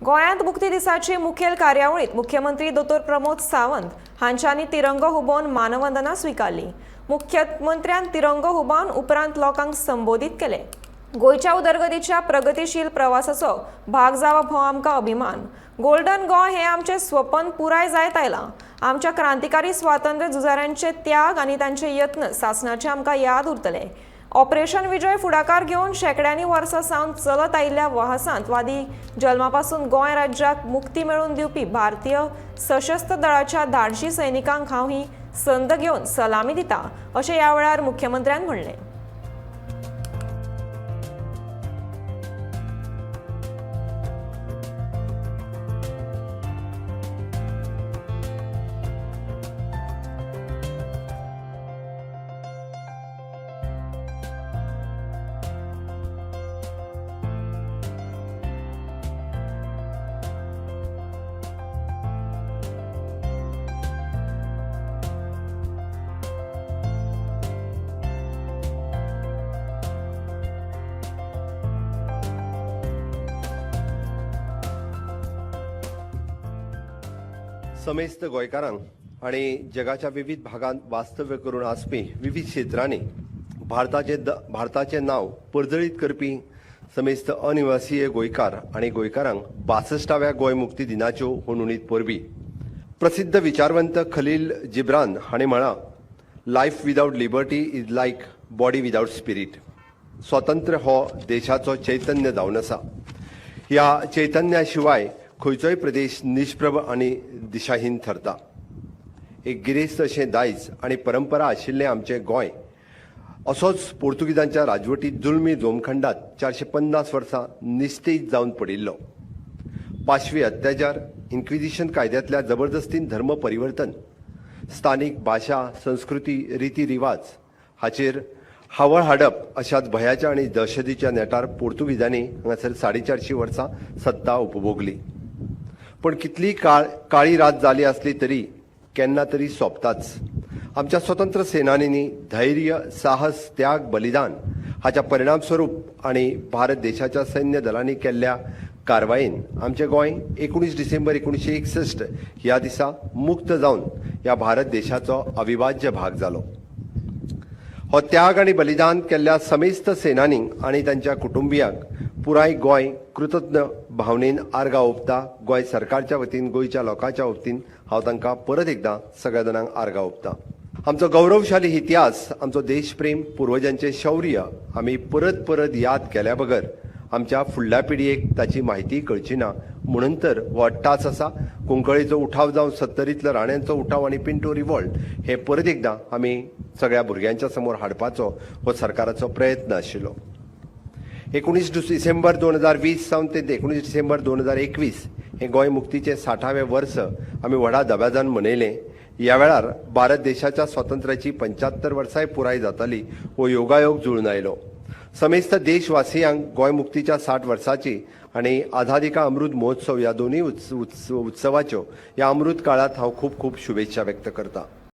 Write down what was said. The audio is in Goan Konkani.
गोंयांत मुक्ती दिसाची मुखेल कार्यावळींत मुख्यमंत्री दोतोर प्रमोद सावंत हांच्यांनी तिरंगो हुबोवन मानवंदना स्विकारली. मुख्यमंत्र्यान तिरंगो हुबोवन उपरांत लोकांक संबोधीत केले. गोंयच्या उदरगतीच्या प्रगतीशील प्रवासाचो भाग जावप हो आमकां अभिमान. गोल्डन गोंय हें आमचें स्वपन पुराय जायत आयलां. आमच्या क्रांतिकारी स्वातंत्र्य झुजाऱ्यांचे त्याग आनी तांचे यत्न सासणाचे आमकां याद उरतले. ऑपरेशन विजय फुडाकार घेवन शेंकड्यांनी वर्सां सावन चलत आयिल्ल्या वसाहतवादी जल्मापासून गोंय राज्याक मुक्ती मेळोवन दिवपी भारतीय सशस्त्र दळाच्या धाडशी सैनिकांक हांव ही संद घेवन सलामी दिता, अशें ह्या वेळार मुख्यमंत्र्यान म्हणलें. समेस्त गोंयकारांक आनी जगाच्या विविध भागांत वास्तव्य करून आसपी विविध क्षेत्रांनी भारताचें नांव परजळीत करपी समेस्त अनिवासीय गोंयकार आनी गोंयकारांक 62व्या गोंय मुक्ती दिनाच्यो हुनहुनीत परबी. प्रसिद्ध विचारवंत खलील जिब्रान हांणी म्हळां, "Life without liberty is like body without spirit." स्वातंत्र्य हो देशाचो चैतन्य जावन आसा. ह्या चैतन्या शिवाय खंयचोय प्रदेश निष्प्रभ आनी दिशाहीन थरता. एक गिरेस्त अशें दायज आनी परंपरा आशिल्लें आमचें गोंय असोच पोर्तुगीजांच्या राजवटीत जुलमी जोमखंडात 450 वर्सां निस्तेज जावन पडिल्लो. पाशवी अत्याचार, इन्क्विजिशन कायद्यांतल्या जबरदस्तीन धर्म परिवर्तन, स्थानीक भाशा, संस्कृती, रिती रिवाज हाचेर हावळ हाडप अशाच भंयाच्या आनी दहशतीच्या नेटार पोर्तुगीजांनी हांगासर 450 वर्सां सत्ता उपभोगली. पण कितलीय काळी रात जाली आसली तरी केन्ना तरी सोंपताच. आमच्या स्वतंत्र सेनानींनी धैर्य, साहस, त्याग, बलिदान हाच्या परिणाम स्वरूप आनी भारत देशाच्या सैन्य दलांनी केल्ल्या कारवायेन आमचें गोंय 19 डिसेंबर 1961 ह्या दिसा मुक्त जावन ह्या भारत देशाचो अविभाज्य भाग जालो. हो त्याग आनी बलिदान केल्ल्या समेस्त सेनानींक आनी तांच्या कुटुंबियांक पुराय गोंय कृतज्ञ भावनेन आर्गां ओंपता. गोंय सरकारच्या वतीन, गोंयच्या लोकांच्या वतीन हांव तांकां परत एकदां सगळ्या जाणांक आर्गां ओंपता. आमचो गौरवशाली इतिहास, आमचो देशप्रेम, पुर्वजांचें शौर्य आमी परत परत याद केल्या बगर आमच्या फुडल्या पिळगेक ताची म्हायती कळची ना. म्हणून तर हो अट्टास आसा. कुंकळीचो उठाव जावं, सत्तरींतलो राण्यांचो उठाव आनी पिंटो रिवॉल्ट हे परत एकदां आमी सगळ्या भुरग्यांच्या समोर हाडपाचो हो सरकाराचो प्रयत्न आशिल्लो. 19 डिसेंबर 2020 सावन ते 19 डिसेंबर 2021 हे गोंय मुक्तीचें 60वें वर्स आमी व्हडा दबाज्यान मनयलें. ह्या वेळार भारत देशाच्या स्वातंत्र्याची 75 वर्सांय पुराय जाताली हो योगायोग जुळून आयलो. समेस्त देशवासियांक गोंय मुक्तीच्या 60 वर्साची आनी आझादी का अमृत महोत्सव ह्या दोनूय उत्सवाच्यो ह्या अमृत काळात हांव खूब खूब शुभेच्छा व्यक्त करता.